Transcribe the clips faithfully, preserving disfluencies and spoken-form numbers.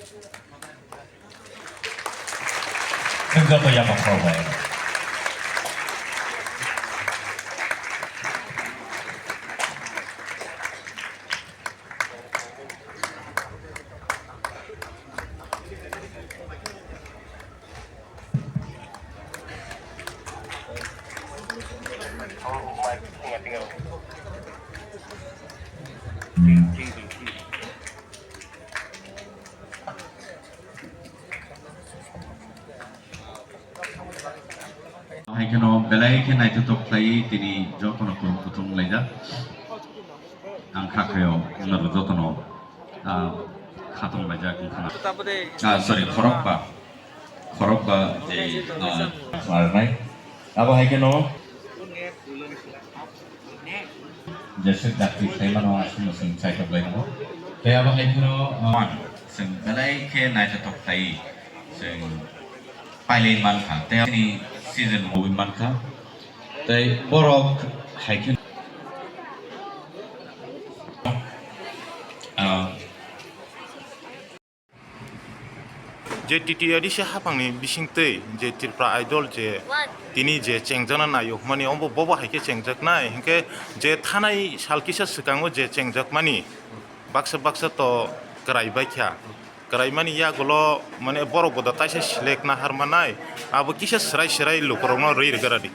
Chwng joto yapha khorokbai. Hai kheno belai khe naithothok khlaiwi tini jotono kuthum kuthum wnglaijak. Ang kha khayo norok jotono, ah, khatong laijak wngkha na. Ah, sorry, khorokba. Khorokba je, ah, khlainai. Abo hai kheno. Jeswk dakti khlaimano aswkno chwng chaitok lai nango. Tei abo hai kheno, ah, chwng belai khe naithothok khlai chwng pailai mankha. Tei aboni season mui mankha. Tei borok hai khe, ah, Je T T A D C haphangni bisingtwi je Tripura Idol je tini je chengjakna naio hwnmani, obo bobo hai khe chengjaknai, hinkhe je thanai sal kisa swkango je chengjakmani baksa baksa to kwrai baikha. Kwraimani yagulo mane borok boda taisa select na harmanai, abo kisa swrai swrai lukurokno rwi rwgwradi.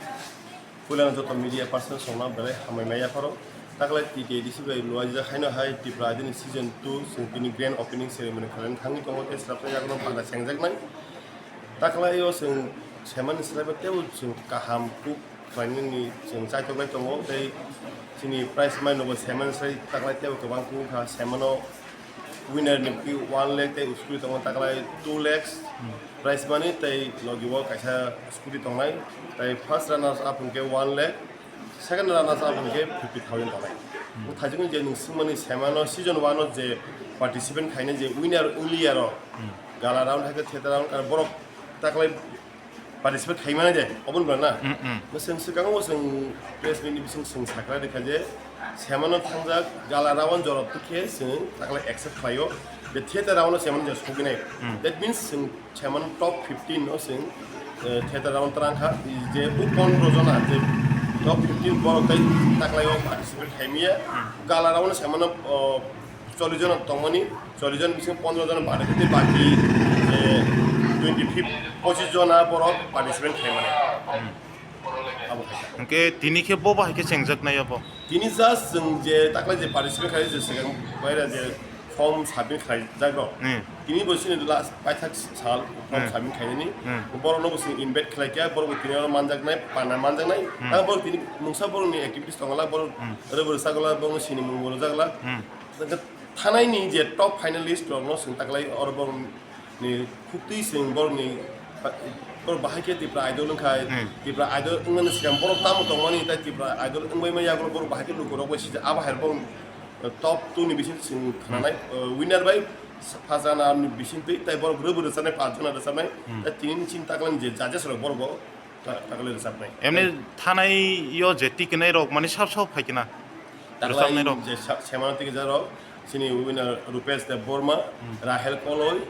Puilano joto media person songno belai hambai maya pharo. Taklai T T A D C bai luaijak haino hai Tripura Idol ni season two chwng tini grand opening ceremony khlaina thangwi tongo tei swrapsa yagulo banda chengjaknai. Taklai o chwng semani swraiba teibo chwng kaham kuk khlainani chwng chaitoklai tongo tei chini prize money no bo semani swrai taklai teibo kwbang kuk wngkha semano. Winner ni bwkhe one lakh tei scooty tongo taklai two lakhs prize money tei logi o kaisa scooty tongnai tei first runners up hwnkhe one lakh, second runners up hwnkhe fifty thousand tongnai. Bo thajikno je nwng swngmani semano season one o je participant khainai je winner wngli aro gala round hai khe theater round aro borok taklai participate khaimani de, oboni bwrwi na? Mm, mm. Bo chwng swkango bo chwng press meet ni bising chwng sakha rwkha je, semano thangjak gala round jorok twi khe chwng taklai accept khlaio, je theater round o semano je soginai. Mm. That means chwng semano top fifteen no chwng, eh, theater round twrang kha, je o pondro jona je top fifteen borok tei taklai o participate khaimya, Mm. gala round o semano, oh, chollish jon tongmani, chollish jon bisingo pondro jon bade khe baki, eh, twenty fifth, pochis jona borok participant khaimani. Hmm. Abo khaikha. Hwnkhe tini khe bo bahai khe chengjaknai abo? Tini just chwng je taklai je participant khlai je swkang baira je form submit khlaijak rok. Hmm. Tini bo chini last paithak sal form Hmm. submit khlainani. Hmm. Borokno bo chwng invite khlaikha, borok bo tini oro manjaknai, pana manjaknai. Hmm. Tamo borok tini mungsa borokni activities tongla, borok Hmm. rwbwrwsa gola, borokno sinimung bo rwjakla. Hmm. Thanai ni je top finalist rok no chwng taklai oro borok ni khuktwi chwng borok ni borok bahai khe Tripura Idol wngkha, Hmm. Tripura Idol wngmani swkang borok tamo tongmani tei Tripura Idol wngbai mani yagulo borok bahai khe lukurok bai sijak abo hai borok top two ni bising chwng khnanai, Hmm. uh, winner bai first runner ni bisingtwi tei borok rwbwrwchanai paanch jona rwchabnai Hmm. tei tini ni chini taklai ni je judges rok borok bo Ta-, taklai rwchapnai. Emni thanai yo je tikinai rok mani sab sab phai kina. Taklai Rwchapnai rok. Je sa-, semano tikijak rok, chini winner Rupesh Debbarma, Hmm. Rahel Koloi,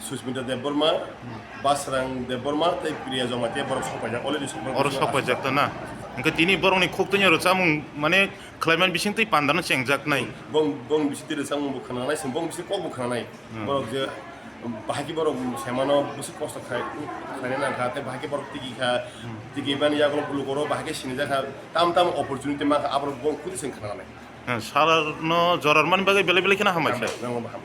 Susmita Debbarma, Hmm. Basrang Debbarma, tei Priya Jamatia borok sokpaijak, already sokpaijak. Oro sokpaijak to na. Hwnkhe tini borokni khuk twnyo rwchapmung mane khlaimani bisingtwi pandano chengjaknai. Bong, bong bisingtwi rwchapmung bo khwnanai, chwng bong bising kok bo khwnanai. Hmm. Borok je bahai khe borok semano bwswk kosto khai, khlaina nang kha, tei bahai khe borok tigi kha, Hmm. tigi bani yagulo bulu borok bahai khe sinijak kha, tam tam opportunity ma kha, aborok bo khuti chwng khna nai. Hmm, sir no jorar mani bagwi belai belai kheno hambai sir. Nang bo ham.